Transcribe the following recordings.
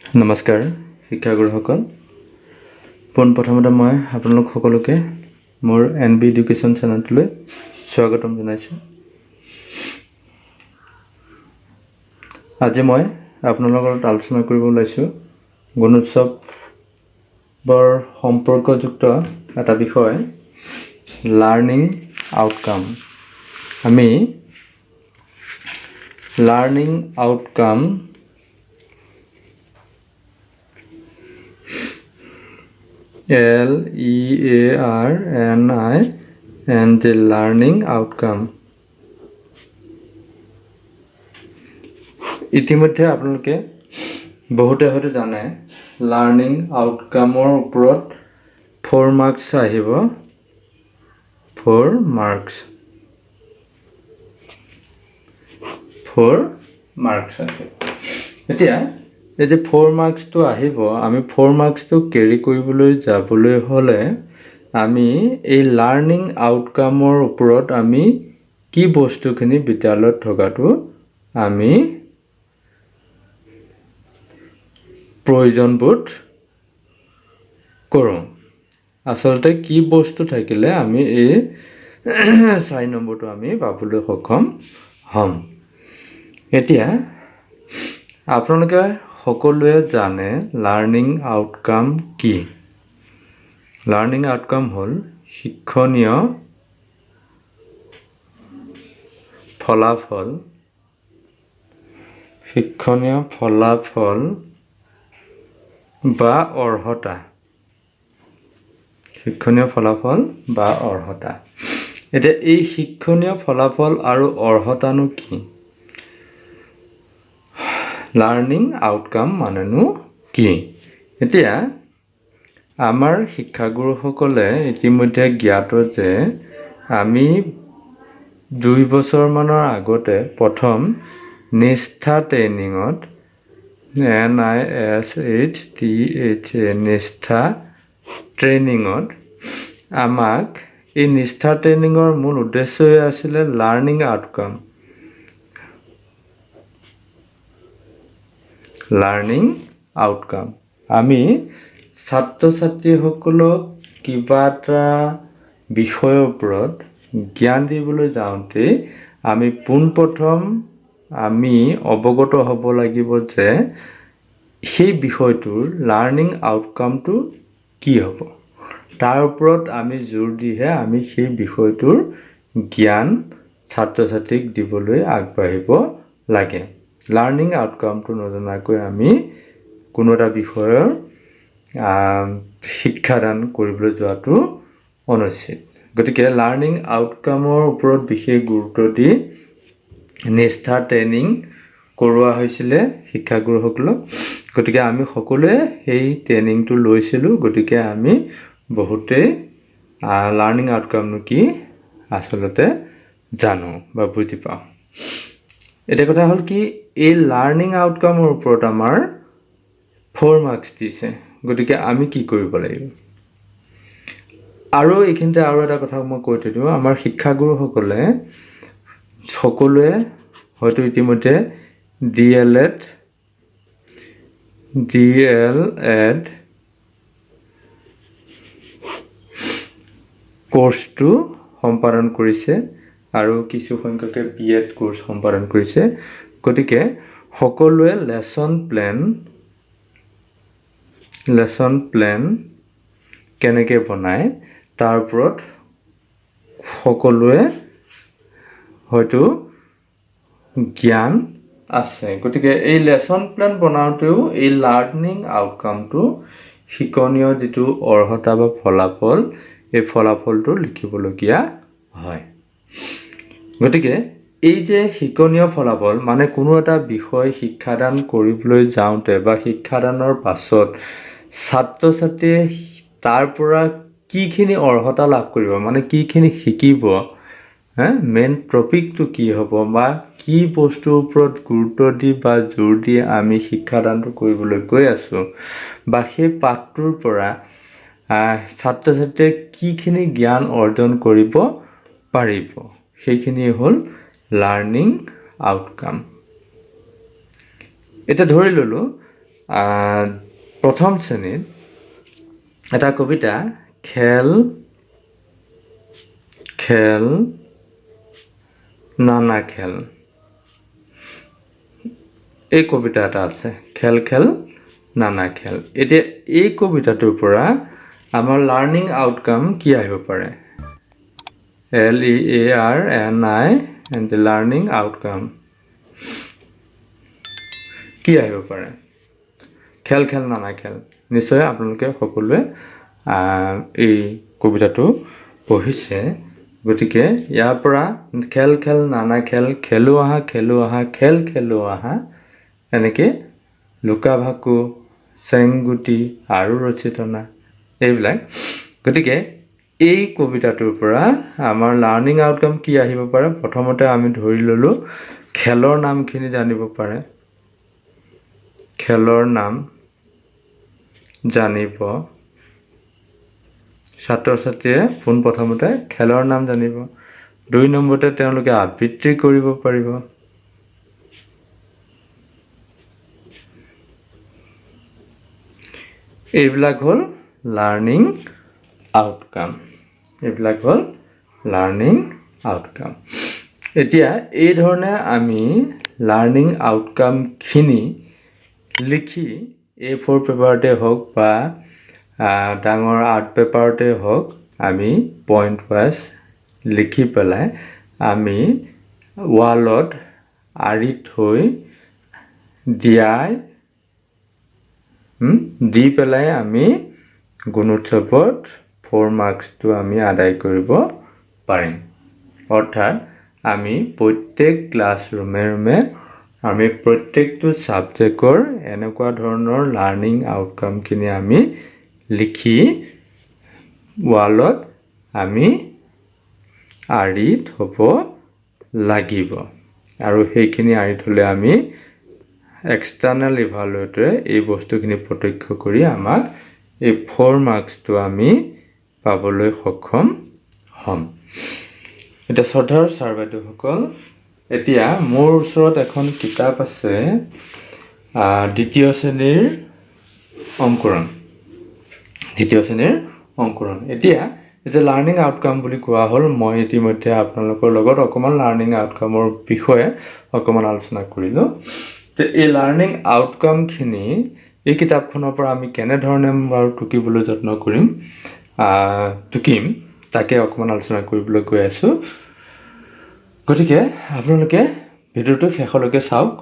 নমস্কাৰ শিক্ষাগুৰুসকল। পোনপ্ৰথমতে মই আপোনালোক সকলোকে মোৰ এন বি এডুকেশ্যন চেনেলটোলৈ স্বাগতম জনাইছোঁ। আজি মই আপোনালোকৰ লগত আলোচনা কৰিব ওলাইছোঁ গুণোৎসৱৰ সম্পৰ্কযুক্ত এটা বিষয়, লাৰ্ণিং আউটকাম। আমি learning outcome, LEARNING, learning outcome। ইতিমধ্যে আপোনালোকে বহুতে হয়তো জানে, লাৰ্ণিং আউটকামৰ ওপৰত 4 মাৰ্কছ আহিব। 4 মাৰ্কছ, 4 মাৰ্কছ আহিব। এতিয়া এই যে 4 মাৰ্কছটো আহিব, আমি 4 মাৰ্কছটো কেৰি কৰিবলৈ যাবলৈ হ'লে আমি এই লাৰ্ণিং আউটকামৰ ওপৰত আমি কি বস্তুখিনি বিদ্যালয়ত থকাটো আমি প্ৰয়োজনবোধ কৰোঁ, আচলতে কি বস্তু থাকিলে আমি এই 4 নম্বৰটো আমি পাবলৈ সক্ষম হ'ম? এতিয়া আপোনালোকে সকলোৱে জানে লাৰ্ণিং আউটকাম কি। লাৰ্ণিং আউটকাম হ'ল শিক্ষণীয় ফলাফল, শিক্ষণীয় ফলাফল বা অৰ্হতা, শিক্ষণীয় ফলাফল বা অৰ্হতা। এতিয়া এই শিক্ষণীয় ফলাফল আৰু অৰ্হতানো কি, লাৰ্ণিং আউটকাম মানেনো কি? এতিয়া আমাৰ শিক্ষাগুৰুসকলে ইতিমধ্যে জ্ঞাত যে আমি 2 বছৰমানৰ আগতে প্ৰথম নিষ্ঠা ট্ৰেইনিঙত, NISHTHA, নিষ্ঠা ট্ৰেইনিঙত আমাক, এই নিষ্ঠা ট্ৰেইনিঙৰ মূল উদ্দেশ্যই আছিলে লাৰ্ণিং আউটকাম। লাৰ্ণিং আউটকাম, আমি ছাত্ৰ ছাত্ৰীসকলক কিবা এটা বিষয়ৰ ওপৰত জ্ঞান দিবলৈ যাওঁতে আমি পোনপ্ৰথম আমি অৱগত হ'ব লাগিব যে সেই বিষয়টোৰ লাৰ্ণিং আউটকামটো কি হ'ব। তাৰ ওপৰত আমি জোৰ দিহে আমি সেই বিষয়টোৰ জ্ঞান ছাত্ৰ ছাত্ৰীক দিবলৈ আগবাঢ়িব লাগে। লাৰ্ণিং আউটকামটো নজনাকৈ আমি কোনো এটা বিষয়ৰ শিক্ষাদান কৰিবলৈ যোৱাটো অনুচিত। গতিকে লাৰ্ণিং আউটকামৰ ওপৰত বিশেষ গুৰুত্ব দি নিষ্ঠা ট্ৰেইনিং কৰোৱা হৈছিলে শিক্ষাগুৰুসকলক। গতিকে আমি সকলোৱে সেই ট্ৰেইনিংটো লৈছিলোঁ। গতিকে আমি বহুতেই লাৰ্ণিং আউটকামনো কি আচলতে জানো বা বুজি পাওঁ। এতিয়া কথা হ'ল কি, এই লাৰ্ণিং আউটকামৰ ওপৰত আমাৰ 4 মাৰ্কছ দিছে, গতিকে আমি কি কৰিব লাগিব? আৰু এইখিনিতে আৰু এটা কথা মই কৈ থৈ দিওঁ, আমাৰ শিক্ষাগুৰুসকলে সকলোৱে হয়তো ইতিমধ্যে DL Ed কোৰ্চটো সম্পাদন কৰিছে আৰু কিছু সংখ্যকে বি এড কোৰ্চ সম্পাদন কৰিছে। গতিকে সকলোৱে লেচন প্লেন কেনেকৈ বনায় তাৰ ওপৰত সকলোৱে হয়তো জ্ঞান আছে। গতিকে এই লেচন প্লেন বনাওঁতেও এই লাৰ্ণিং আউটকামটো, শিকনীয় যিটো অৰ্হতা বা ফলাফল, এই ফলাফলটো লিখিবলগীয়া হয়। গতিকে এই যে শিকনীয় ফলাফল, মানে কোনো এটা বিষয় শিক্ষাদান কৰিবলৈ যাওঁতে বা শিক্ষাদানৰ পাছত ছাত্ৰ ছাত্ৰীয়ে তাৰ পৰা কিখিনি অৰ্হতা লাভ কৰিব, মানে কিখিনি শিকিব, মেইন টপিকটো কি হ'ব বা কি বস্তুৰ ওপৰত গুৰুত্ব দি বা জোৰ দি আমি শিক্ষাদানটো কৰিবলৈ গৈ আছোঁ বা সেই পাঠটোৰ পৰা ছাত্ৰ ছাত্ৰীয়ে কিখিনি জ্ঞান অৰ্জন কৰিব পাৰিব, সেইখিনিয়ে হ'ল লাৰ্ণিং আউটকাম। এতিয়া ধৰি ল'লোঁ প্ৰথম শ্ৰেণীত এটা কবিতা খেল খেল নানা খেল, এই কবিতা এটা আছে, খেল খেল নানা খেল। এতিয়া এই কবিতাটোৰ পৰা আমাৰ লাৰ্ণিং আউটকাম কি আহিব পাৰে? L E A R N I N G, learning outcome কি আহিব পাৰে? খেল খেল নানা খেল। নিশ্চয় আপোনালোকে সকলোৱে এই কবিতাটো পঢ়িছে। গতিকে ইয়াৰ পৰা খেল খেল নানা খেল, খেলো আহা খেলো আহা খেল খেলো আহা, এনেকৈ লুকা ভাকু, চেংগুটি আৰু ৰছী টনা, এইবিলাক। গতিকে এই কবিতাটোৰ পৰা আমাৰ লাৰ্ণিং আউটকাম কি আহিব পাৰে? প্ৰথমতে আমি ধৰি ল'লোঁ খেলৰ নামখিনি জানিব পাৰে, খেলৰ নাম জানিব ছাত্ৰ ছাত্ৰীয়ে পোনপ্ৰথমতে খেলৰ নাম জানিব। 2 নম্বৰতে তেওঁলোকে আবৃত্তি কৰিব পাৰিব। এইবিলাক হ'ল লাৰ্ণিং আউটকাম, এইবিলাক হ'ল লাৰ্ণিং আউটকাম। এতিয়া এই ধৰণে আমি লাৰ্ণিং আউটকামখিনি লিখি এ ফ'ৰ পেপাৰতে হওক বা ডাঙৰ আৰ্ট পেপাৰতে হওক আমি পইণ্ট ৱাইজ লিখি পেলাই আমি ৱালত আঁৰি থৈ দিয়াই দি পেলাই আমি গুণোৎসৱত 4 মাৰ্কছটো আমি আদায় কৰিব পাৰিম। অৰ্থাৎ আমি প্ৰত্যেক ক্লাছৰুমে ৰুমে আমি প্ৰত্যেকটো ছাবজেক্টৰ এনেকুৱা ধৰণৰ লাৰ্ণিং আউটকামখিনি আমি লিখি ৱালত আমি আঁৰি থ'ব লাগিব। আৰু সেইখিনি আঁৰি থ'লে আমি এক্সটাৰ্নেল ইভালুৱেটৰে এই বস্তুখিনি প্ৰত্যক্ষ কৰি আমাক এই 4 মাৰ্কছটো আমি পাবলৈ সক্ষম হ'ম। এতিয়া শ্ৰদ্ধাৰ ছাৰ বাইদেউসকল, এতিয়া মোৰ ওচৰত এখন কিতাপ আছে, দ্বিতীয় শ্ৰেণীৰ অংকুৰণ, দ্বিতীয় শ্ৰেণীৰ অংকুৰণ। এতিয়া যে লাৰ্ণিং আউটকাম বুলি কোৱা হ'ল, মই ইতিমধ্যে আপোনালোকৰ লগত অকণমান লাৰ্ণিং আউটকামৰ বিষয়ে অকণমান আলোচনা কৰিলোঁ। এই লাৰ্ণিং আউটকামখিনি এই কিতাপখনৰ পৰা আমি কেনেধৰণে বাৰু টুকিবলৈ যত্ন কৰিম, টুকিম, তাকে অকণমান আলোচনা কৰিবলৈ গৈ আছোঁ। গতিকে আপোনালোকে ভিডিঅ'টো শেষলৈকে চাওক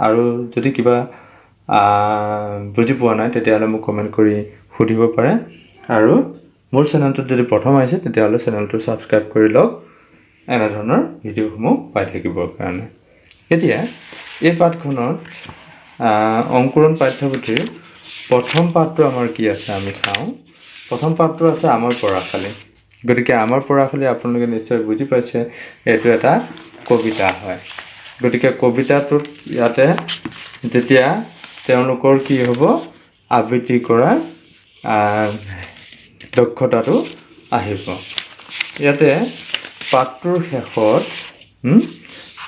আৰু যদি কিবা বুজি পোৱা নাই তেতিয়াহ'লে মোক কমেণ্ট কৰি সুধিব পাৰে। আৰু মোৰ চেনেলটোত যদি প্ৰথম আহিছে তেতিয়াহ'লে চেনেলটো ছাবস্ক্ৰাইব কৰি লওক এনেধৰণৰ ভিডিঅ'সমূহ পাই থাকিবৰ কাৰণে। এতিয়া এই পাঠখনত অংকুৰণ পাঠ্যপুথিৰ প্ৰথম পাঠটো আমাৰ কি আছে আমি চাওঁ। প্ৰথম পাঠটো আছে আমাৰ পঢ়াশালি। গতিকে আমাৰ পঢ়াশালি আপোনালোকে নিশ্চয় বুজি পাইছে, এইটো এটা কবিতা হয়। গতিকে কবিতাটোত ইয়াতে যেতিয়া তেওঁলোকৰ কি হ'ব, আবৃত্তি কৰা দক্ষতাটো আহিব। ইয়াতে পাঠটোৰ শেষত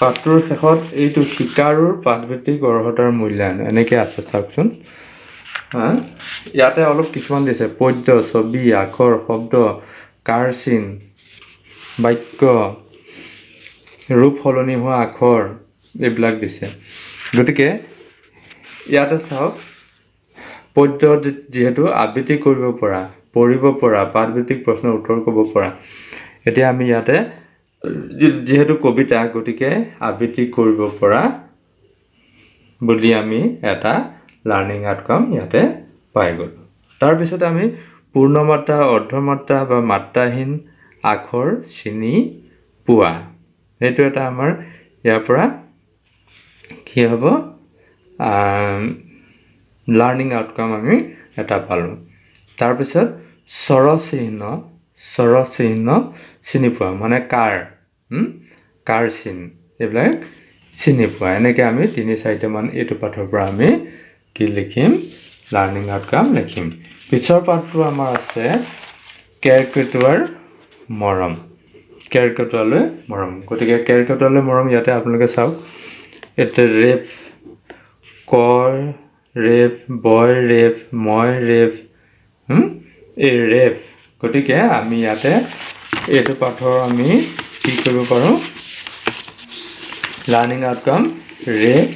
পাঠটোৰ শেষত এইটো শিকাৰুৰ পাঠভিত্তিক অৰ্হতাৰ মূল্যায়ন এনেকৈ আছে, চাওকচোন। ইয়াতে অলপ কিছুমান দিছে, পদ্য, ছবি, আখৰ, শব্দ, কাৰ চিন, বাক্য, ৰূপ সলনি হোৱা আখৰ, এইবিলাক দিছে। গতিকে ইয়াতে চাওক, পদ্য যিহেতু আবৃত্তি কৰিব পৰা, পঢ়িব পৰা, পাঠভিত্তিক প্ৰশ্নৰ উত্তৰ ক'ব পৰা। এতিয়া আমি ইয়াতে যিহেতু কবিতা, গতিকে আবৃত্তি কৰিব পৰা বুলি আমি এটা লাৰ্ণিং আউটকাম ইয়াতে পাই গ'লোঁ। তাৰপিছত আমি পূৰ্ণমাত্ৰা, অৰ্ধমাত্ৰা বা মাত্ৰাহীন আখৰ চিনি পোৱা, সেইটো এটা আমাৰ ইয়াৰ পৰা কি হ'ব, লাৰ্ণিং আউটকাম আমি এটা পালোঁ। তাৰপিছত স্বৰচিহ্ন, স্বৰচিহ্ন চিনি পোৱা মানে কাৰ, কাৰ চিন, এইবিলাক চিনি পোৱা। এনেকৈ আমি 3-4টামান এইটো পাঠৰ পৰা আমি কি লিখিম, লাৰ্ণিং আউটকাম লিখিম। পিছৰ পাঠটো আমাৰ আছে কেৰ্কেটুৱাৰ মৰম, কেৰ্কেটুৱালৈ মৰম। গতিকে কেৰ্কেটুৱালৈ মৰম ইয়াতে আপোনালোকে চাওক, ইয়াতে ৰেপ, কৰ, ৰেফ, বয় ৰেফ, মই ৰেফ, এই ৰেফ। গতিকে আমি ইয়াতে এইটো পাঠৰ আমি কি কৰিব পাৰোঁ? লাৰ্ণিং আউটকাম ৰেফ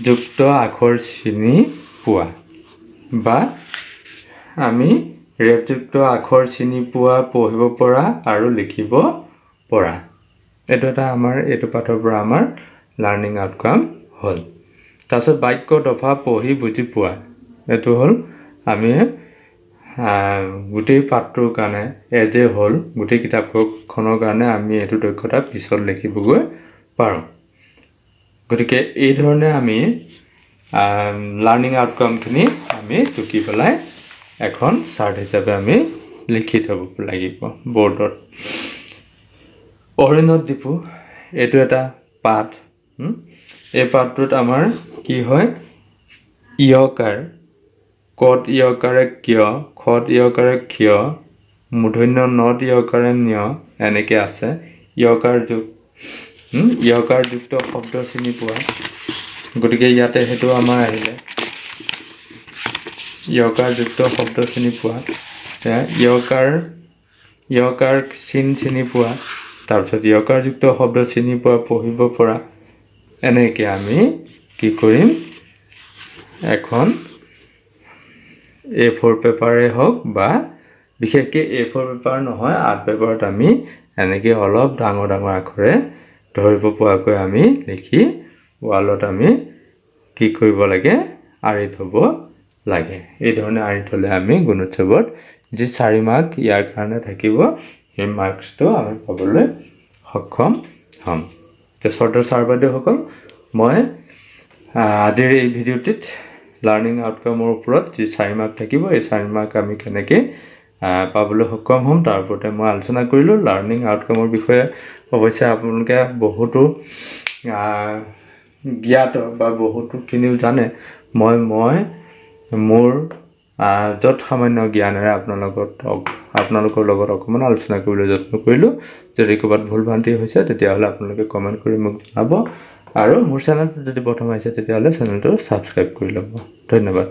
যুক্ত আখৰ চিনি পোৱা বা আমি ৰেফযুক্ত আখৰ চিনি পোৱা, পঢ়িব পৰা আৰু লিখিব পৰা। এইটো এটা আমাৰ এইটো পাঠৰ পৰা আমাৰ লাৰ্ণিং আউটকাম হ'ল। তাৰপিছত বাক্য দফা পঢ়ি বুজি পোৱা। এইটো হ'ল আমি গোটেই পাঠটোৰ কাৰণে, এজ এ হ'ল গোটেই কিতাপখনৰ কাৰণে আমি এইটো দক্ষতা পিছত লিখিবগৈ পাৰোঁ। গতিকে এই ধৰণে আমি লাৰ্ণিং আউটকামখিনি আমি টুকি পেলাই এখন চাৰ্ট হিচাপে আমি লিখি থ'ব লাগিব ব'ৰ্ডত। অৰুণোদয় ডিপু, এইটো এটা পাঠ। এই পাঠটোত আমাৰ কি হয়? ইয়কাৰ, কত ইয়কাৰে কিয়, খত ইয়কাৰে ক্ষয়, মূৰ্ধন্য নত ইয়কাৰে ন্য, এনেকৈ আছে। ইয়কাৰ যোগ, ইয়কাৰযুক্ত শব্দ চিনি পোৱা। গতিকে ইয়াতে সেইটো আমাৰ আহিলে ইয়কাৰযুক্ত শব্দ চিনি পোৱা, ইয়কাৰ ইয়কাৰ চিন চিনি পোৱা, তাৰপিছত ইয়কাৰযুক্ত শব্দ চিনি পোৱা, পঢ়িব পৰা। এনেকৈ আমি কি কৰিম? এখন এ ফ'ৰ পেপাৰে হওক বা বিশেষকৈ এ ফ'ৰ পেপাৰ নহয়, আৰ্ট পেপাৰত আমি এনেকৈ অলপ ডাঙৰ ডাঙৰ আখৰে ধৰিব পৰাকৈ আমি লিখি ৱালত আমি কি কৰিব লাগে? আঁৰি থ'ব লাগে। এই ধৰণে আঁৰি থ'লে আমি গুণোৎসৱত যি 4 মাৰ্ক ইয়াৰ কাৰণে থাকিব, সেই মাৰ্কছটো আমি পাবলৈ সক্ষম হ'ম। এতিয়া শ্ৰদ্ধাৰ ছাৰ বাইদেউসকল, মই আজিৰ এই ভিডিঅ'টিত লাৰ্ণিং আউটকামৰ ওপৰত যি 4 মাৰ্ক থাকিব, এই 4 মাৰ্ক আমি কেনেকৈ পাবলৈ সক্ষম হ'ম, তাৰ ওপৰতে মই আলোচনা কৰিলোঁ। লাৰ্ণিং আউটকামৰ বিষয়ে অৱশ্যে আপোনালোকে বহুতো জ্ঞাত বা বহুতোখিনিও জানে। মই মোৰ যৎ সামান্য জ্ঞানেৰে আপোনালোকৰ লগত অকণমান আলোচনা কৰিবলৈ যত্ন কৰিলোঁ। যদি ক'ৰবাত ভুল ভ্ৰান্তি হৈছে, তেতিয়াহ'লে আপোনালোকে কমেণ্ট কৰি মোক জনাব আৰু মোৰ চেনেলটো যদি প্ৰথম আহিছে, তেতিয়াহ'লে চেনেলটো ছাবস্ক্ৰাইব কৰি ল'ব। ধন্যবাদ।